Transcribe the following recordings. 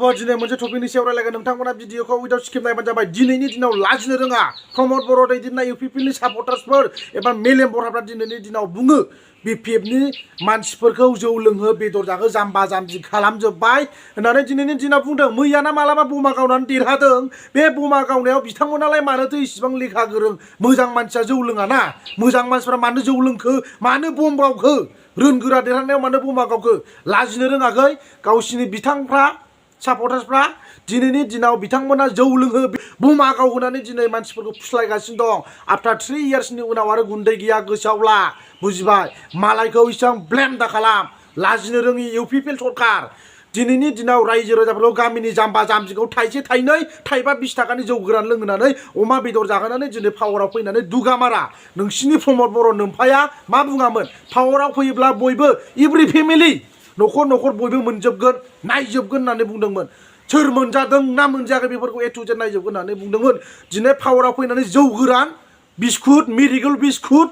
Abo jine moje topini seura laga nongtangmona video ko without skip naibano jaबाय दिनैनि दिनाव लाजिनो रोङा प्रमद बर' दैदेननाय UPP नि सापर्टार्सफोर एबा मेलेम बरहाफ्रा दिनैनि दिनाव बुङो BPF नि मानसिफोरखौ जौ लोंहो बेदर जाहो जाम्बा जाम्बि खालामजोबबाय होननानै दिनैनि दिनाव बुंदों मैयाना मालाबा बमा गावनानै देरहादों बे बमा गावनायाव बिथांमोनालाय मानोथो इसिबां लेखा गोरों मोजां मानसिया जौ लोङाना मोजां मानसिफ्रा मानो जौ लोंखो मानो बम गावखो रोनगोरा देरहानायाव मानो बमा गावखो लाजिनो रोङाखै गावसिनि बिथांफ्रा सापर्टार्सफ्रा दिनैनि दिनाव बिथांमोना जौ लोंहो बमा गावहोनानै दिनै मानसिफोरखौ फुस्लायगासिनो दं आफ्टर 3 इयार्सनि उनाव आरो गुन्दै गैया गोसोआवला बुजिबाय मालायखौ इसां ब्लेम दा खालाम लाजिनो रोङि UPP सरकार दिनैनि दिनाव रायजो राजाफोरखौ गामिनि जाम्बा जाम्बिखौ थाइसे थाइनै थाइबा 20 थाखानि जौ गोरान लोंहोनानै अमा बेदर जाहोनानै दिनै पावाराव फैनानै दुगामारा नोंसिनि प्रमद बर' नोमफाया मा बुङामोन पावाराव फैयोब्ला बयबो एभ्रि फेमिलि न'खर न'खर बयबो मोनजोबगोन नायजोबगोन होननानै बुंदोंमोन सोर मोनजादों ना मोनजायाखै बेफोरखौ A to Z नायजोबगोन होननानै बुंदोंमोन दिनै पावाराव फैनानै जौ गोरान बिस्कुट मेरिगोल्ड बिस्कुट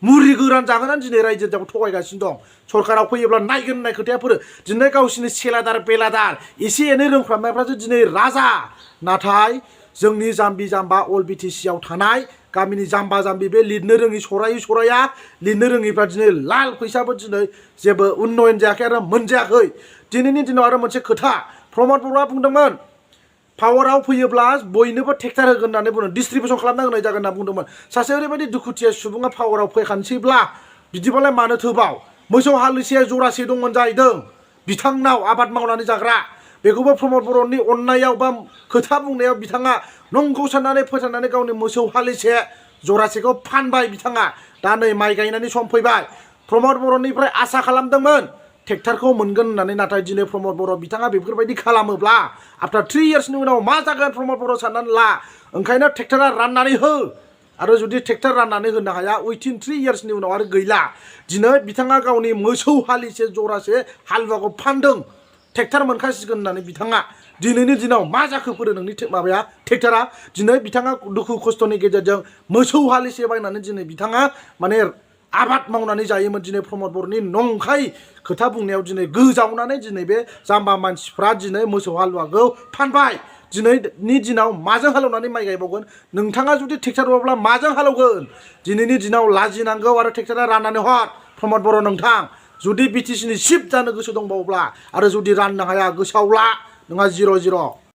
मुरि गोरान जाहोनानै दिनै रायजो राजाखौ थगायगासिनो दं सरकाराव फैयोब्ला नायगोन होननाय खोथाया फोरो दिनै गावसिनि सेलादार बेलादार एसे एनै रोंफ्रामनायफ्रासो दिनै राजा नाथाय जोंनि जाम्बि जाम्बा अल BTC आव थानाय गामिनि जाम्बा जाम्बि बे लिरनो रोङि सराया लिरनो रोङिफ्रा दिनै लाल फैसाबो दिनै जेबो उन्नयन जायाखै आरो मोनजायाखै दिनैनि दिनाव आरो मोनसे खोथा प्रमद बर'आ बुंदोंमोन पावाराव फैयोब्ला बयनोबो ट्रेक्टर होगोन होननानै बुंदों डिस्ट्रिबिउसन खालामना होनाय जागोन होनना बुंदोंमोन सासे ओरैबायदि दुखुथिया सुबुङा पावाराव फैखानोसैब्ला बिदिबालाय मानो थोबाव मोसौ हालिसे जरासे दंमोन जाहैदों बिथांनाव आबाद मावनानै जाग्रा बेखौबो प्रमद बर'नि अननायाव बा खोथा बुंनायाव बिथाङा नंगौ साननानै फोथायनानै गावनि मोसौ हालिसे जरासेखौ फानबाय बिथाङा दा नै माइ गायनायनि सम फैबाय प्रमद बर'निफ्राय आसा खालामदोंमोन ट्रेक्टरखौ मोनगोन होननानै नाथाय दिनै प्रमद बर' बिथाङा बेफोरबायदि खालामोब्ला आफ्टर 3 इयार्सनि उनाव मा जागोन प्रमद बर' साननानै ला ओंखायनो ट्रेक्टरा राननानै हो आरो जुदि ट्रेक्टर राननानै होनो हाया उइथिन 3 इयार्सनि उनाव आरो गैला दिनै बिथाङा गावनि मोसौ हालिसे जरासे हालुवाखौ फानदों ट्रेक्टर मोनखासिगोन होननानै बिथाङा दिनैनि दिनाव मा जाखो फोरो नोंनि माबाया ट्रेक्टरा दिनै बिथाङा दुखु खस्थ'नि गेजेरजों मोसौ हालिसे बायनानै दिनै बिथाङा माने आबाद मावनानै जायोमोन दिनै प्रमद बर'नि नंखाय खोथा बुंनायाव दिनै गोजावनानै दिनै बे जाम्बा मानसिफ्रा दिनै मोसौ हालुवाखौ फानबाय दिनैनि दिनाव माजों हालेवनानै माइ गायबावगोन नोंथाङा जुदि ट्रेक्टर हरब्ला माजों हालेवगोन दिनैनि दिनाव लाजिनांगौ आरो ट्रेक्टरा राननानै हर प्रमद बर' नोंथां जुदि BTC नि चिफ जानो गोसो दंबावोब्ला आरो जुदि राननो हाया गोसोआव ला नोंहा 0-0